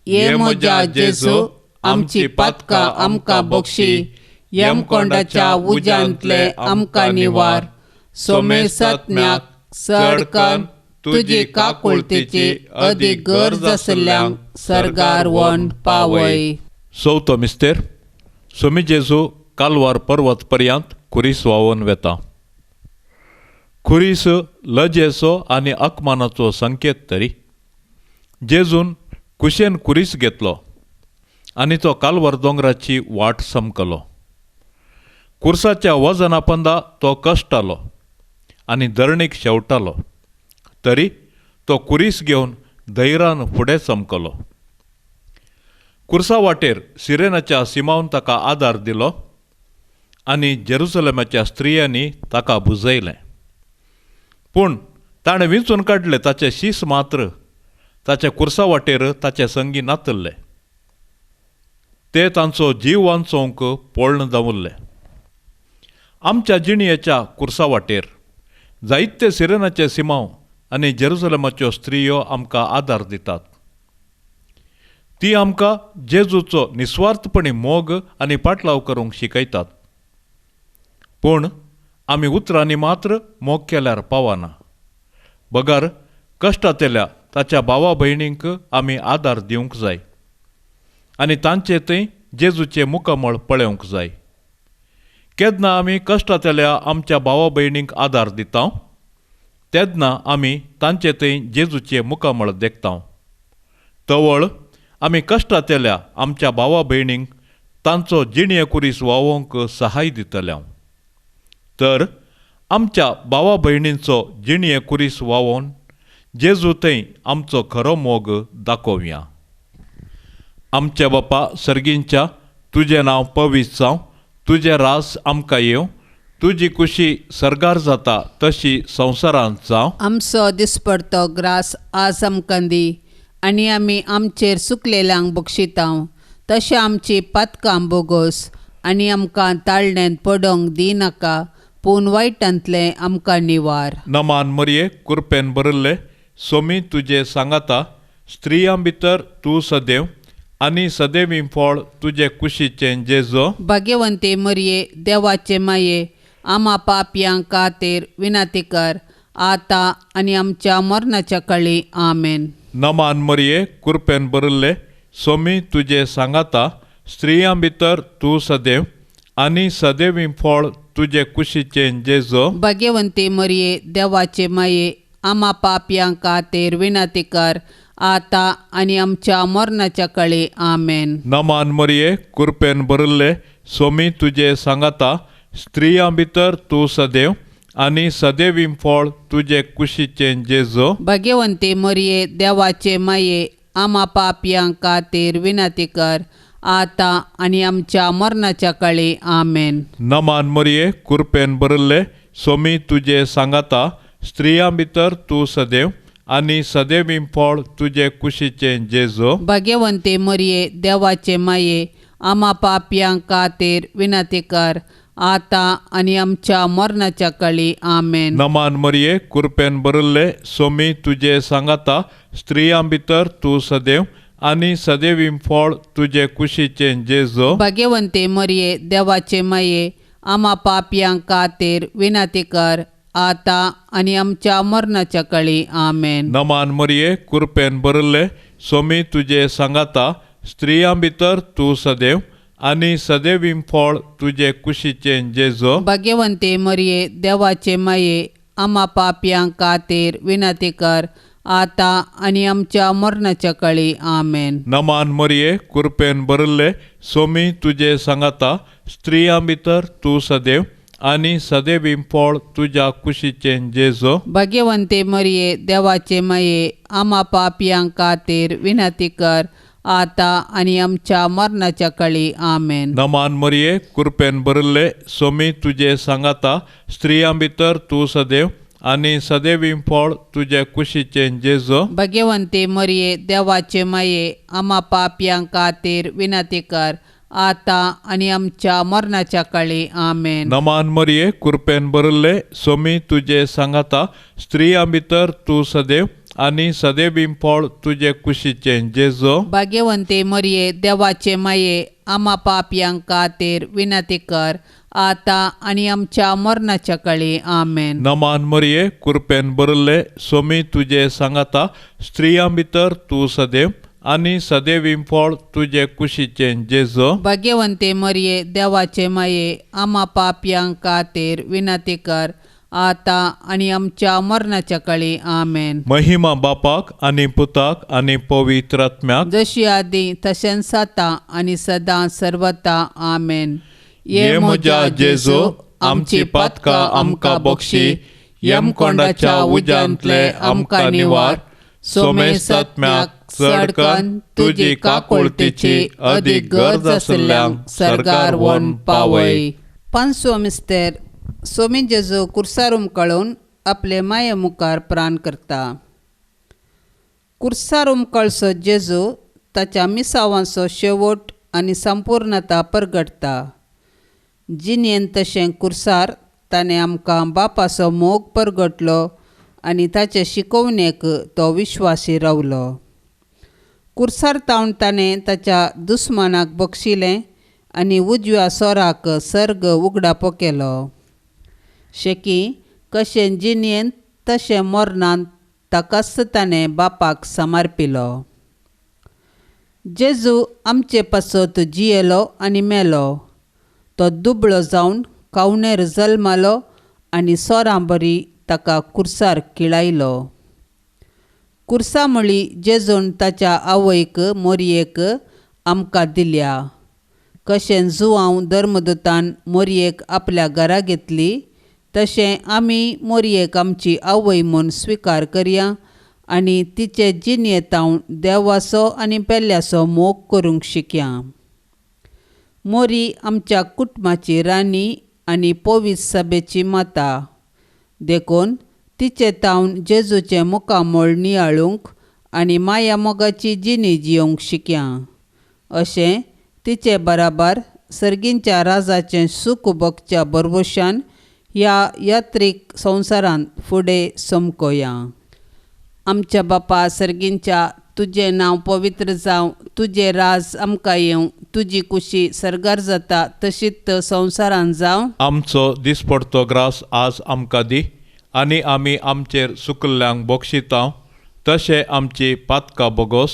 ये म्हज्या जेजू, आमची पातकां आमकां बक्षी, यमकोंडाच्या उज्यांतले आमकां निवार, सोमेसात्म्याक चडकन तुजी काकुळतेची अदीक गरज आसल्ल्यांक सर्गार व्हरून पावय. चवथो मिस्तेर. सोमी जेजू कालवार पर्वत पर्यंत खुरीस व्हांवून वेता. खुरीस लजेचो आनी अपमानाचो संकेत तरी जेजून कुशेन खुरीस घेतलो आनी तो कालवार दोंगराची वाट समकलो. कुर्साच्या वजना पंदा तो कश्टालो आनी धरणीक शेवटालो, तरी तो खुरीस घेवन धैर्यान फुडें चमकलो. कुर्सा वाटेर सिरेनाच्या सिमावन ताका आदार दिलो आनी जेरुसलेमाच्या स्त्रियांनी ताका बुजयलें. पूण ताणें विंचून काडले ताचे शीस मात्र ताच्या कुर्सा वाटेर ताचे संगी नातल्ले. ते तांचो जीव वांचोवंक पळण दवरले. आमच्या जिणयेच्या कुर्सा वाटेर जायते सिरेनाचे सिमांव आनी जेरुसलेमाच्यो स्त्रियो आमकां आदार दितात. ती आमकां जेजूचो निस्वार्थपणी मोग आनी पाटलाव करूंक शिकयतात. पूण आमी उतरांनी मात्र मोग केल्यार पावना, बगर कश्टांतल्या ताच्या भावा भयणींक आमी आदार दिवंक जाय आनी तांचे थंय जेजूचें मुखामळ पळोवंक जाय. केन्ना आमी कश्टांतल्या आमच्या भावा भयणींक आदार दिता तेन्ना आमी तांचे थंय जेजूचें मुखामळ देखता. तवळ आमी कश्टांतल्या आमच्या भावा भयणींक तांचो जिणये कुरीस व्हांवोवंक सहाय दितले. तर आमच्या भावा भयणींचो जिणये कुरीस व्हांवोवन जेजू थंय आमचो खरो मोग दाखोवया. आमच्या बापा सर्गींच्या, तुजें नांव पवित्र जावं, तुजें रास आमकां येवं, तुजी कुशी सर्गार जाता तशी संवसारांत जावं. आमचो दिसपडतो ग्रास आज आमकां दी आनी आमी आमचेर सुकलेल्यांक बक्षितांव तशें आमची पातकां बोगोस आनी आमकां ताळण्यांत पडोंक दिनाका पूण वायटांतलें आमकां निवार. नमान मरये कृपेन भरिल्ले सोमी तुजे सांगाता, स्त्रियां भितर तूं सदैव आनी सदैवी फळ तुजे कुशीचें जेजो. भाग्यवंती मरये देवाचे माये आमा पापयां खातीर विनंती कर आतां आनी आमच्या मरणाच्या कळी. आमेन. नमान मरये कृपेन भरिल्ले सोमी तुजे सांगाता, स्त्रियां भितर तूं सदैव आनी सदैवी फळ तुजे कुशीचें जेजो. भाग्यवंती मरये देवाचे माये आमा पापयां खातीर विनंती कर आतां आनी आमच्या मरणाच्या कळी. आमेन. नमान मरये कृपेन भरिल्ले सोमी तुजे सांगाता, स्त्रियां भितर तूं सदैव आनी सदैवी फळ तुजे कुशीचें जेजो. भाग्यवंती मरये देवाचे माये आमा पापयां खातीर विनंती कर आतां आनी आमच्या मरणाच्या कळी. आमेन. नमान मरये कृपेन भरिल्ले सोमी तुजे सांगाता, स्त्रियां भितर तूं सदैव आनी सदैवी फळ तुजे कुशीचें जेजो. भाग्यवंती मरये देवाचे माये आमा पापयां खातीर विनंती कर आतां आनी आमच्या मरणाच्या कळी. आमेन. नमान मरये कृपेन भरिल्ले सोमी तुजे सांगाता, स्त्रियां भितर तूं सदैव आनी सदैवी फळ तुजे कुशीचें जेजो. भाग्यवंती मरये देवाचे माये आमा पापयां खातीर विनंती कर आतां आनी आमच्या मरणाच्या कळी. आमेन. नमान मरये कृपेन भरिल्ले सोमी तुजे सांगाता, स्त्रियां भितर तूं सदैव आनी सदैवी फळ तुजे कुशीचें जेजो. भाग्यवंती मरये देवाचे माये आमा पापयां खातीर विनंती कर आतां आनी आमच्या मरणाच्या कळी. आमेन. नमान मरये कृपेन भरिल्ले सोमी तुजे सांगाता, स्त्रियां भितर तूं सदैव आनी सदैवी फळ तुज्या कुशीचें जेजो. भाग्यवंती मरये देवाचे माये आमा पापयां खातीर विनंती कर आतां आनी आमच्या मरणाच्या कळी. आमेन. नमान मरये कृपेन भरिल्ले सोमी तुजे सांगाता, स्त्रियां भितर तूं सदैव आनी सदैवी फळ तुजे कुशीचें जेजो. भाग्यवंती मरये देवाचे माये आमा पापयां खातीर विनंती कर आतां आनी आमच्या मरणाच्या कळी. आमेन. नमान मरये कृपेन भरिल्ले सोमी तुजे सांगाता, स्त्रियां भितर तूं सदैव आनी सदैवी फळ तुजे कुशीचें जेजो. भाग्यवंती मरये देवाचे माये आमा पापयां खातीर विनंती कर आतां आनी आमच्या मरणाच्या कळी. आमेन. नमान मरये कृपेन भरिल्ले सोमी तुजे सांगाता, स्त्रियां भितर तूं सदैव आनी सदैवी फळ तुजे कुशीचें जेजो. भाग्यवंती मरये देवाचे माये आमा पापयां खातीर विनंती कर आतां आनी आमच्या मरणाच्या कळी. आमेन. महिमा बापाक आनी पुताक आनी पवित्र आत्म्याक, जशी आदी तशेंच आतां आनी सदां सर्वता. आमेन. ये म्हज्या जेजू आमची पातकां आमकां बक्षी, यमकोंडाच्या उज्यांतले आमकां निवार, सोमेसात्म्याक चडकन तुजी काकुळतीची अदीक गरज आशिल्ल्यांक सर्गार व्हरून पावय. पांचवो मिस्तेर सोमी जेजू कुर्सार उमकळून आपले माये मुखार प्राण करता. कुर्सार उमकळसो जेजू ताच्या मिसावांचो शेवट आनी संपूर्णता परगटता. जिणेन तशें कुर्सार ताणें आमकां बापाचो मोग परगटलो आनी ताचे शिकोवणेक तो विश्वासी रावलो. कुर्सार तावन ताणें ताच्या दुस्मानाक बक्षिलें आनी उजव्या सोराक सर्ग उगडापो केलो. शेकी कशें जिणेंत तशें मरणांत ताकाच ताणें बापाक समर्पिलो. जेजू आमचे पासत जियेलो आनी मेलो. तो दुबळो जावन कावणेर जल्मालो आनी सोरां बरी ताका कुर्सार किळायलो. कुर्सा म्हळी जेजून ताच्या आवयक मोरयेक आमकां दिल्या. कशें जुआंव धर्मदूतान मोरयेक आपल्या घरा घेतली तशें आमी मोरयेक आमची आवय म्हूण स्विकार करया आनी तिचे जिणेंत देवाचो आनी पेल्याचो मोग करूंक शिकया. मोरी आमच्या कुटुंबाची राणी आनी पवित्र सभेची माता. देखून तिचे तावन जेजूचें मुखामळ नियाळूंक आनी माया मोगाची जिणी जियोंक शिकया. अशें तिचे बराबर सर्गींच्या राजाचें सूख भोगच्या भरवशान ह्या यात्रीक संवसारांत फुडें समकोया. आमच्या बापा सर्गींच्या, तुजें नांव पवित्र जावं, तुजें राज आमकां येवं, तुजी कुशी सर्गार जाता तशीच संवसारांत जावं. आमचो दिसपडतो ग्रास आज आमकां दी आनी आमी आमचेर सुकल्ल्यांक बक्षिता तशें आमची पातकां बोगोस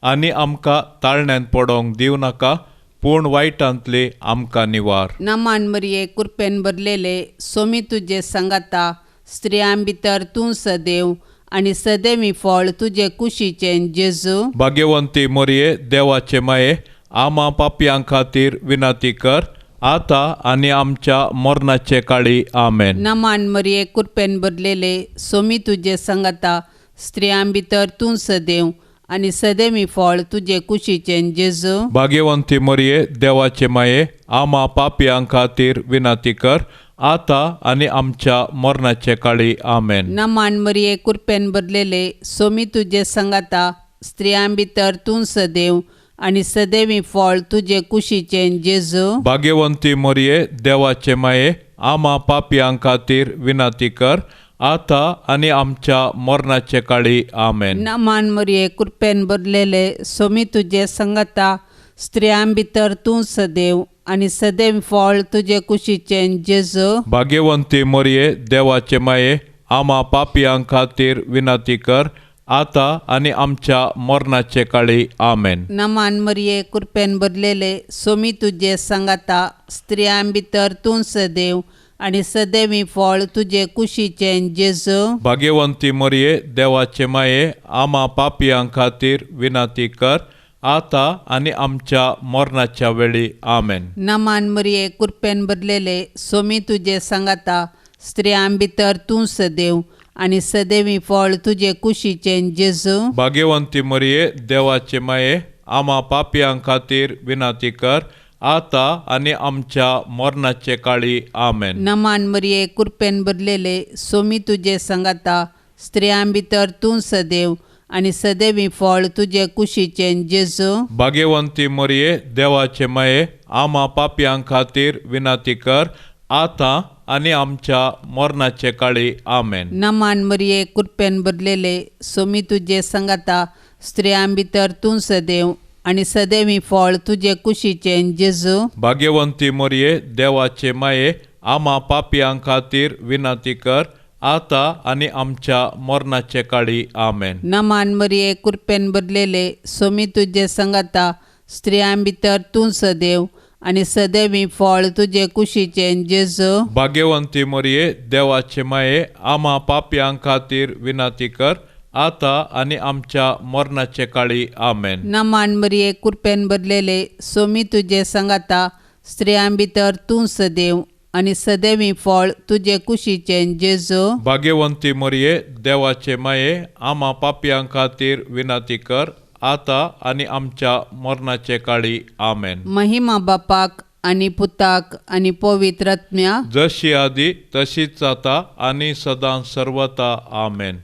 आनी आमकां ताळण्यांत पडोंक दिवं नाका पूण वायटांतली आमकां निवार. नमान मरिये, कुरपेन भरलेले, सोमी तुजे सांगाता, स्त्रियां भितर तूं सदैव आनी सदैवी फळ तुजे कुशीचें जेजू. भाग्यवंती मरिये, देवाचे माये, आमा पापयां खातीर विनंती कर आतां आनी आमच्या मरणाचे काळी. आमेन. नमान मरिये, कुरपेन भरलेले, सोमी तुजे सांगाता, स्त्रियां भितर तूं सदैव आनी सदैवी फळ तुजे कुशीचें जेजू. भाग्यवंती मरिये, देवाचे माये, आमा पापयां खातीर विनंती कर आतां आनी आमच्या मरणाचे काळी. आमेन. नमान मरिये, कुरपेन भरलेले, सोमी तुजे सांगाता, स्त्रियां भितर तूं सदैव आनी सदैवी फळ तुजे कुशीचें जेजू. भाग्यवंती मरिये, देवाचे माये, आमा पापयां खातीर विनंती कर आतां आनी आमच्या मरणाचे काळी. आमेन. नमान मरिये, कुरपेन भरलेले, सोमी तुजे सांगाता, स्त्रियां भितर तूं सदैव आनी सदैव फळ तुजे कुशीचें जेजू. भाग्यवंती मरिये, देवाचे माये, आमा पापयां खातीर विनंती कर आतां आनी आमच्या मरणाचे काळी. आमेन. नमान मरिये, कुरपेन भरलेले, सोमी तुजे सांगाता, स्त्रियां भितर तूं सदैव आनी सदैवी फळ तुजे कुशीचें जेजू. भाग्यवंती मरिये, देवाचे माये, आमा पापयां खातीर विनंती कर आतां आनी आमच्या मरणाच्या वेळी. आमेन. नमान मरिये, कुरपेन भरलेले, सोमी तुजे सांगाता, स्त्रियां भितर तूं सदैव आनी सदैवी फळ तुजे कुशीचें जेजू. भाग्यवंती मरिये, देवाचे माये, आमा पापयां खातीर विनंती कर आतां आनी आमच्या मरणाचे काळी. आमेन. नमान मरिये, कुरपेन भरलेले, सोमी तुजे सांगाता, स्त्रियां भितर तूं सदैव आनी सदैवी फळ तुजे कुशीचें जेजू. भाग्यवंती मरिये, देवाचे माये, आमा पापयां खातीर विनंती कर आतां आनी आमच्या मरणाचे काळी. आमेन. नमान मरिये, कुरपेन भरलेले, सोमी तुजे सांगाता, स्त्रियां भितर तूं सदैव आनी सदैवी फळ तुजे कुशीचें जेजू. भाग्यवंती मरिये, देवाचे माये, आमा पापयां खातीर विनंती कर आतां आनी आमच्या मरणाचे काळी. आमेन. नमान मरिये, कुरपेन भरलेले, सोमी तुजे सांगाता, स्त्रियां भितर तूं सदैव आनी सदैवी फळ तुजे कुशीचें जेजू. भाग्यवंती मरिये, देवाचे माये, आमा पापयां खातीर विनंती कर आतां आनी आमच्या मरणाचे काळी. आमेन. नमान मरिये, कुरपेन भरलेले, सोमी तुजे सांगाता, स्त्रियां भितर तूं सदैव आनी सदैवी फळ तुजे कुशीचें जेजू. भाग्यवंती मरिये, देवाचे माये, आमा पापयां खातीर विनंती कर आतां आनी आमच्या मरणाचे काळी. आमेन. महिमा बापाक आनी पुताक आनी पवित्र आत्म्या, जशी आदी तशीच जाता आनी सदां सर्वता. आमेन.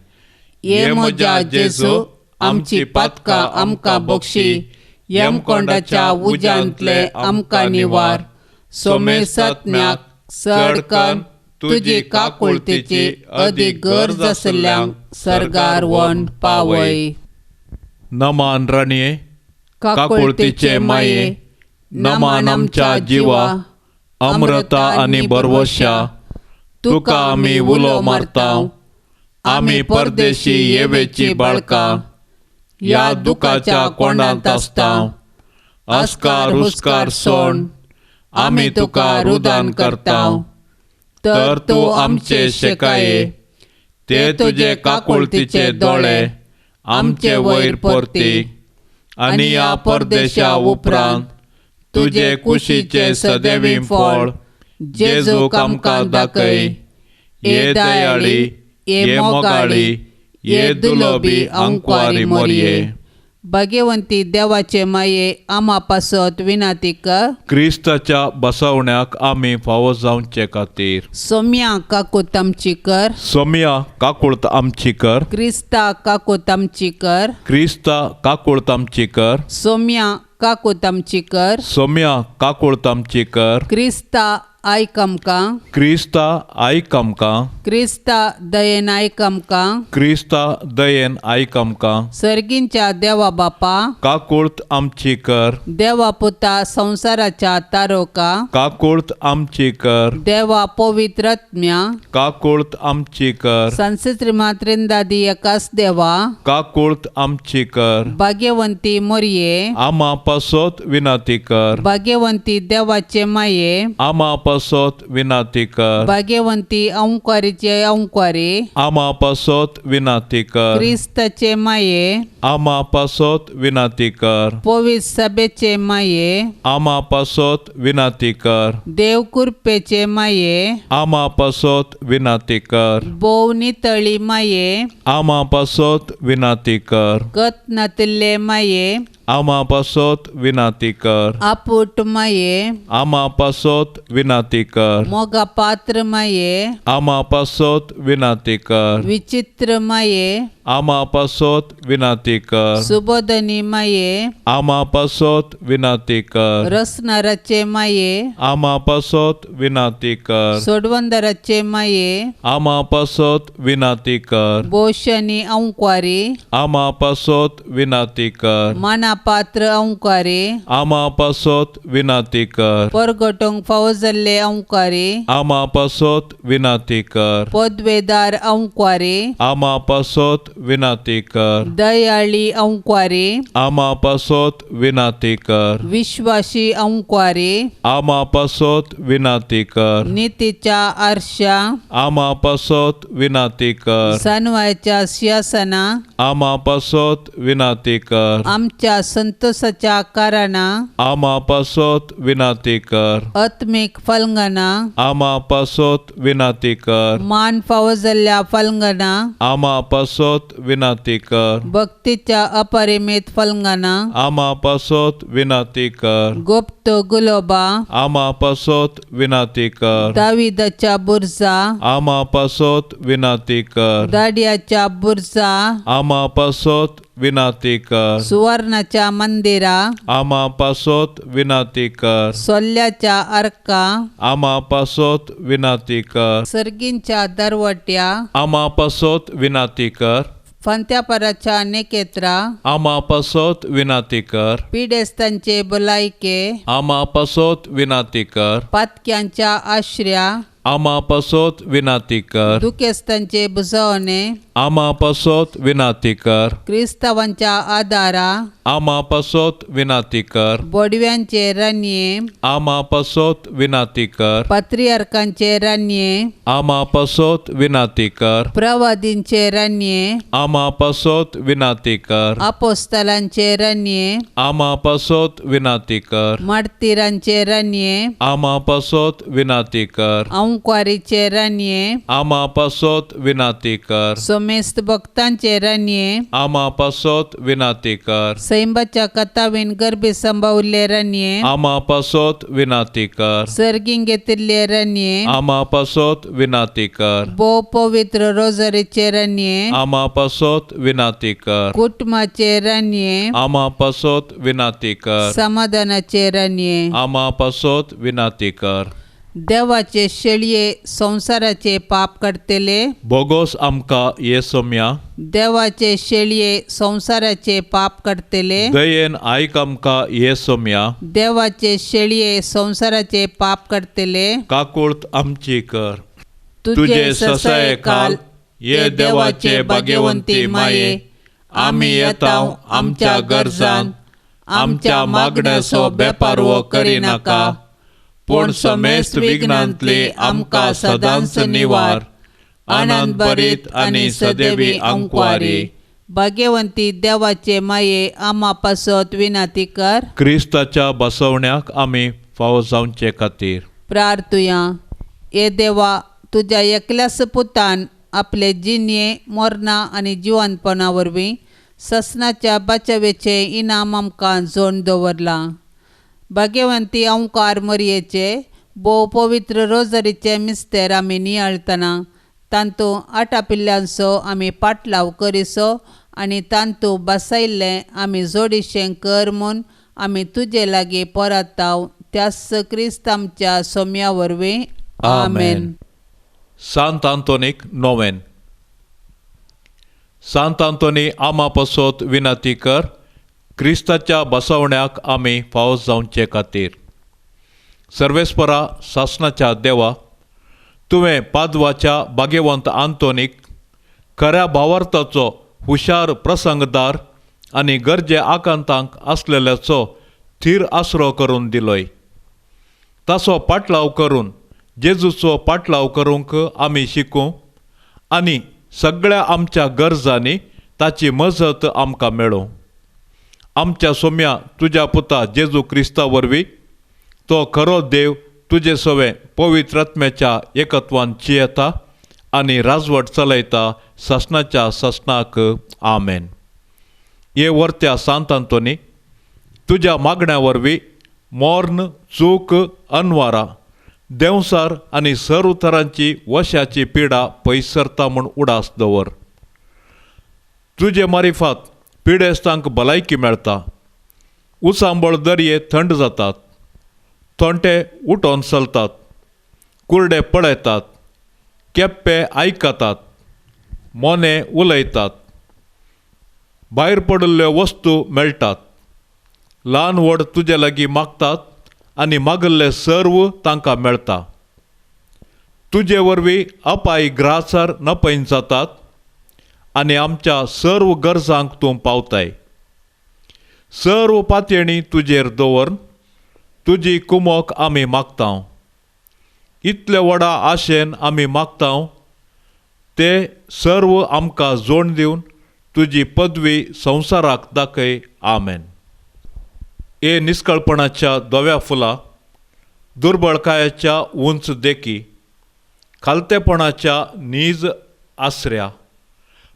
ये म्हज्या जेजू, आमची पातकां आमकां बक्षी, यमकोंडाच्या उज्यांतले आमकां निवार, सोमेसात्म्याक चडकन तुजी काकुळतेची अदीक गरज आसल्ल्यांक सर्गार व्हरून पावय. नमान राणये, काकुळतेचे माये, नमान आमच्या जिवा, अमृता आनी बरवशा, तुका आमी उलो मारता, आमी परदेशी येवेची बाळकां, ह्या दुखाच्या कोंडांत आसता, अस्कार हुस्कार सोड आमी तुका रुदान करता, तर तूं आमचे शेकाये, ते तुजे काकुळतीचे दोळे आमचे वयर परती आनी ह्या परदेशा उपरांत तुजे कुशीचे सदैवी फळ जेजूक आमकां दाखय. ये दयाळी, ये मोगाळी, ये दुलोबी अंकवारी मोरये. भाग्यवंती देवाचे माये आमा पासत विनाती कर. क्रिस्ताच्या बसवण्याक आमी फावो जावचे खातीर. सोम्या काकूत आमची कर. सोम्या काकूळत आमची कर. क्रिस्ता काकूत आमची कर. क्रिस्ता काकूळत आमची कर. सोम्या काकूत आमची कर. सोम्या काकूळत आमची कर. क्रिस्ता आयक आमकां. क्रिस्ता आयक आमकां. क्रिस्ता दयेन आयक आमकां. क्रिस्ता दयेन आयक आमकां. सर्गींच्या देवा बापा काकूळत आमची कर. देवा पुता संवसाराच्या तारोका काकूळत आमची कर. देवा पवित्रत्म्या काकूळत आमची कर. संसेत्री मात्रिंदादी एकाच देवा काकूळत आमची कर. भाग्यवंती मोरये आमा पासत विनाती कर. भाग्यवंती देवाचे माये आमा पासत विनाती कर. भाग्यवंती अंकारीचे अंकारी आमा पासत विनाती कर. क्रिस्ताचे माये आमा पासत विनाती कर. पवित्र सभेचे माये आमा पासत विनाती कर. देव कृपेचे माये आमा पासत विनाती कर. भोव नितळी माये आमा पासत विनाती कर. गत नातिल्ले माये आमा पासत विनाती कर. आपूट माये आमा पासत विनाती कर. मोगा पात्र माये आमा पासत विनाती कर. विचित्र माये आमा पासत विनाती कर. सुबोधनी माये आमा पासत विनाती कर. रसनाराचे माये आमा पासत विनाती कर. सोडवंदराचे माये आमा पासत विनाती कर. बोशनी अंकारी आमा पासत विनाती कर. माना पात्र अंकारी आमा पासत विनाती कर. परगटोंक फावो जाल्ले अंकारी आमा पासत विनाती कर. पदवेदार अंकारी आमा पासत विनाती कर. दयाळी अंकारी आमा पासत विनाती कर. विश्वासी अंकारी आमा पासत विनाती कर. नीतीच्या आरशा आमा पासत विनाती कर. सनवायच्या सिंहासना आमा पासत विनाती कर. आमच्या संतोषाच्या कारणा आमा पासत विनाती कर. आत्मीक फलंगना आमा पासत विनाती कर. मान फावो जाल्ल्या फलंगना आमा पासत विनाती कर. भक्तीच्या अपरिमित फलंगना आमा पासत विनाती कर. गुप्त गुलोबा आमा पासत विनाती कर. दाविदाच्या बुरजा आमा पासत विनाती कर. दाडियाच्या बुरजा आमा पासत विनाती कर. सुवर्णाच्या मंदिरा आमा पासत विनाती कर. सोल्ल्याच्या अर्का आमा पासत विनाती कर. सर्गींच्या दरवट्या आमा पासत विनाती कर. फांत्यापराच्या नेकेत्रा आमा पासत विनाती कर. पिडेस्तांचे भलायके आमा पासत विनाती कर. पातक्यांच्या आश्र्या आमा पासत विनाती कर. दुखेस्तांचे बुजवणे आमा पासत विनाती कर. क्रिस्तावांच्या आदारा आमा पासत विनाती कर. बोडव्यांचे रानये आमा पासत विनाती कर. पात्रियार्कांचे रानये आमा पासत विनाती कर. प्रवादींचे रानये आमा पासत विनाती कर. अपोस्तलांचे रानये आमा पासत विनाती कर. मार्तीरांचे रानये आमा पासत विनाती कर. अंकारीचे रानये आमा पासत विनाती कर. सोमेस्त भक्तांचे रानये आमा पासत विनाती कर. सैंबाच्या कथावीन गर्भी संभावल्ले रानये आमा पासत विनाती कर. सर्गीं घेतिल्ले रानये आमा पासत विनाती कर. भोव पवित्र रोजरीचे रानये आमा पासत विनाती कर. कुटुंबाचे रानये आमा पासत विनाती कर. समाधानाचे रानये आमा पासत विनाती कर. देवाचे शेळये संवसाराचे पाप काडटले बोगोस आमकां ये सोम्या. देवाचे शेळये संवसाराचे पाप काडटले दयेन आयक आमकां ये सोम्या. देवाचे शेळये संवसाराचे पाप काडटले काकूळत आमची कर. तुजे ससाये खाल ये देवाचे भाग्यवंती माये आमी येता आमच्या गरजान आमच्या मागण्याचो बेपारवो करिनाका पूण समेस्त विघ्नांतली आमकां सदांच निवार. आनंद भरीत आनी सदैवी अंकवारी. भाग्यवंती देवाचे माये आमा पासत विनाती कर. क्रिस्ताच्या बसवण्याक आमी फावो जावचे खातीर प्रार्थुया. ये देवा तुज्या एकल्याच पुतान आपले जिणये मरणां आनी जिवनपणा वरवीं ससनाच्या बाचावेचें इनाम आमकां जोड दवरलां. भाग्यवंती अंकार मरयेचे भोव पवित्र रोजरीचे मिस्तेर आमी नियाळतना तांतू आटापिल्ल्यांचो आमी पाटलाव करिसो आनी तांतू बसयल्लें आमी जोडीशें कर म्हूण आमी तुजे लागीं परताव त्यास क्रिस्त आमच्या सोम्या वरवीं. आमेन. सांत आंतोनीक नोवेन. सांत आंतोनी आमा पासत विनंती कर क्रिस्ताच्या बसवण्याक आमी फावो जावचे खातीर. सर्वेस्परा सासणाच्या देवा, तुवें पादवाच्या भाग्यवंत आंतोनीक खऱ्या भावार्थाचो हुशार प्रसंगदार आनी गरजे आकांतांक आसलेल्याचो थीर आसरो करून दिलोय. ताचो पाटलाव करून जेजूचो पाटलाव करूंक आमी शिकूं आनी सगळ्या आमच्या गरजांनी ताची मजत आमकां मेळूं. आमच्या सोम्या तुज्या पुता जेजू क्रिस्ता वरवीं तो खरो देव तुजे सवें पवित्र आत्म्याच्या एकत्वान जियेता आनी राजवट चलयता सासणाच्या सासणाक. आमेन. हे वर्त्या सांत आंतोनी, तुज्या मागण्या वरवीं मोर्न चूक अनवारा देंवसार आनी सर उतरांची वशाची पिडा पयस सरता म्हूण उडास दवर. तुजे मारिफात पिडेस्तांक भलायकी मेळटा, उचांबळ दर्ये थंड जातात, थोंटे उठोन चलतात, कुरडे पळयतात, केप्पे आयकतात, मोने उलयतात, भायर पडिल्ल्यो वस्तू मेळटात, ल्हान व्हड तुजे लागीं मागतात आनी मागिल्लें सर्व तांकां मेळटा. तुजे वरवीं अपाय ग्रासार नपयन जातात आनी आमच्या सर्व गरजांक तूं पावताय. सर्व पातयेणी तुजेर दवरून तुजी कुमोक आमी मागता. इतले व्हडा आशेन आमी मागता ते सर्व आमकां जोड दिवन तुजी पदवी संवसाराक दाखय. आमेन. हे निस्कळपणाच्या धव्या फुलां, दुर्बळकायेच्या उंच देखी, खालतेपणाच्या नीज आसऱ्या,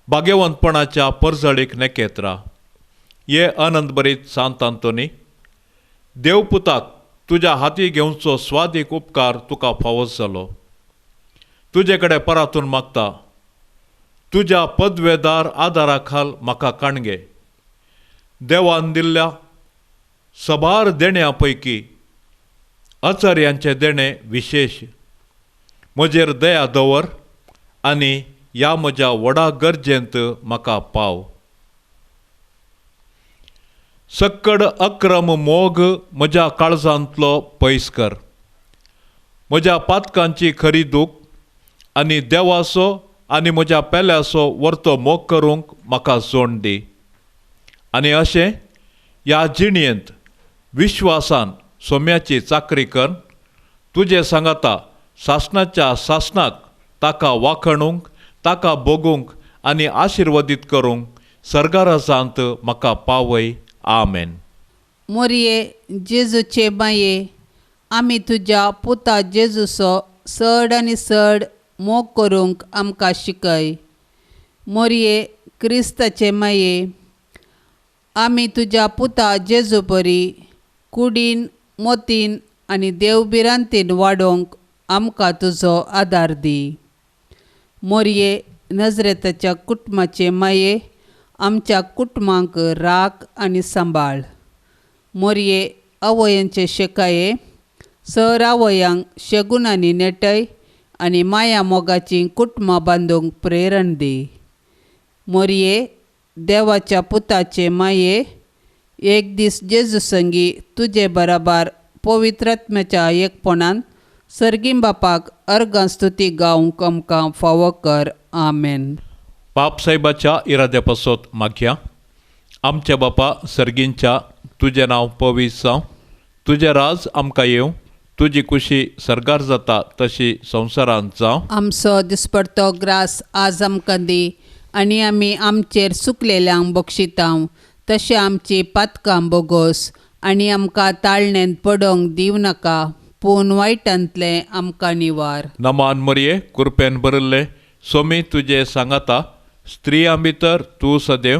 भाग्यवंतपणाच्या परजळीक नेकेत्रा, हे आनंदभरीत सांत आंतोनी, देवपुताक तुज्या हाती घेवचो स्वादीक उपकार तुका फावो जालो. तुजे कडेन परातून मागता तुज्या पदवेदार आदारा खाल म्हाका काणगे. देवान दिल्ल्या सबार देण्या पैकी आचार्यांचें देणें विशेश. म्हजेर दया दवर आनी ह्या म्हज्या व्हडा गरजेंत म्हाका पाव. सक्कड अक्रम मोग म्हज्या काळजांतलो पयस कर. म्हज्या पातकांची खरी दूख आनी देवाचो आनी म्हज्या पेल्याचो वर्तो मोग करूंक म्हाका जोड दी. आनी अशें ह्या जिणेंत विश्वासान सोम्याची चाकरी कर तुजे सांगाता सासणाच्या सासणाक ताका वाखणूंक, ताका भोगूंक आनी आशिर्वादीत करूंक सर्गाराजांत म्हाका पावय. आमेन. मोरये जेजूचे माये, आमी तुज्या पुता जेजूचो चड आनी चड मोग करूंक आमकां शिकय. मोरये क्रिस्ताचे माये, आमी तुज्या पुता जेजू परी कुडीन मोतीन आनी देवभिरांतीन वाडोवंक आमकां तुजो आदार दी. मोरये नजरेताच्या कुटुंबाचे माये, आमच्या कुटुंबांक राख आनी सांबाळ. मोरये आवयांचे शेकाये, सर आवयांक शेगुणांनी नेटय आनी माया मोगाची कुटुंबां बांदूंक प्रेरण दी. मोरये देवाच्या पुताचे माये, एक दीस जेजू संगी तुजे बराबर पवित्रात्म्याच्या एकपणान सर्गीं बापाक अर्गां स्तुती गावंक आमकां फावो कर. आमेन. पाप साहेबाच्या इराद्या पासत मागया. आमच्या बापा सर्गींच्या, तुजें नांव पवित्र जावं, तुजें राज आमकां येवं, तुजी कुशी सर्गार जाता तशी संवसारांत जावं. आमचो दिसपडतो ग्रास आज आमकां दी आनी आमी आमचेर चुकलेल्यांक बक्षितांव तशें आमची पातकां बोगोस आनी आमकां ताळणेंत पडोवंक दिवं नाका, पूण वायटांतलें आमकां निवार. नमान मरये, कृपेन भरिल्लें सोमी तुजे सांगाता, स्त्रियां भितर तूं सदैव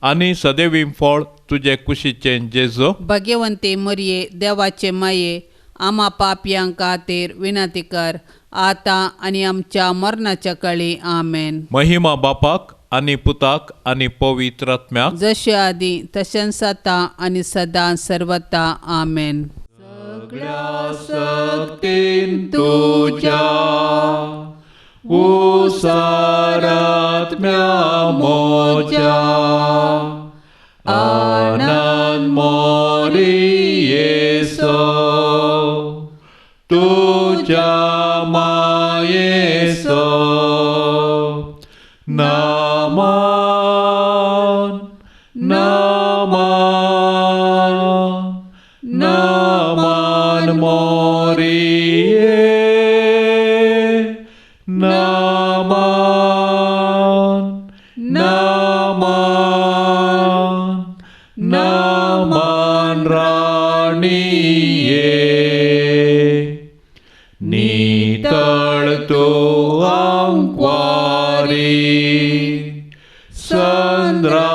आनी सदैवी फळ तुजे कुशीचें जेजो. भगवंते मरये देवाचे माये आमा पापयां खातीर विनंती कर आतां आनी आमच्या मरणाच्या काळी. आमेन. महिमा बापाक आनी पुताक आनी पवित्र आत्म्याक, जशे आदी तशेंच आतां आनी सदां सर्वता. आमेन. सगळ्या सक्तीन तुज्या उसारात्म्या मोज्या आनंद मोरियेसो तुज्या मायेसो. नामान नामान नामान मोरिये नामान नामान नामान राणिये. नितळ तूं आंकवारी संद्रा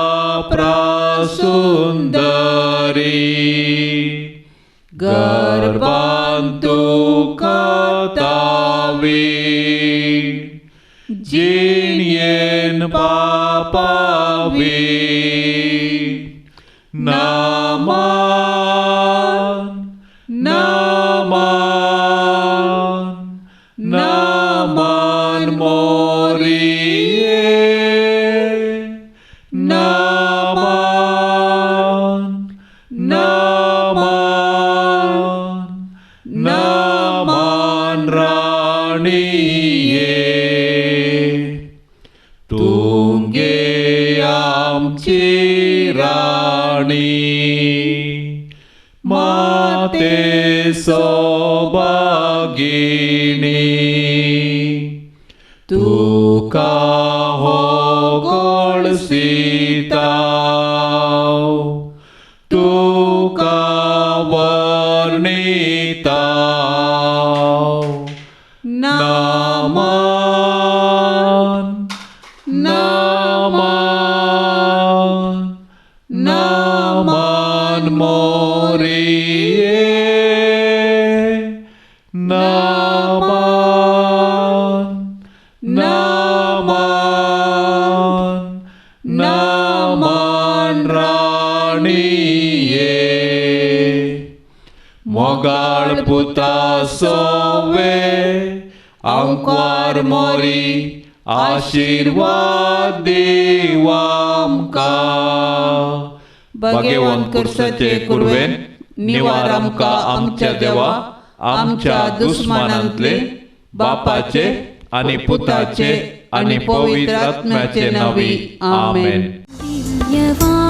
प्रासुंदरी गर्भान तुका तावी जिणयेन पापावी. नामान नामान नामान मोरिये नामान नामान नामान राणिये. तुंगे आमची राणी माते सौभागिणी तुका हो गळसिता तुका वर्णिता. नामान नामान नामान मोरिये नामान नामान नामान राणिये. मोगाळ पुता सोवे आंकवार मोरी आशिर्वाद दीव आमकां. भगवंत कुर्साचे कुर्वेन निवार आमकां आमच्या देवा आमच्या दुस्मानांतले बापाचे आनी पुताचे आनी पवित्र आत्म्याचे नांवी. आमेन. दिव्यवाणी.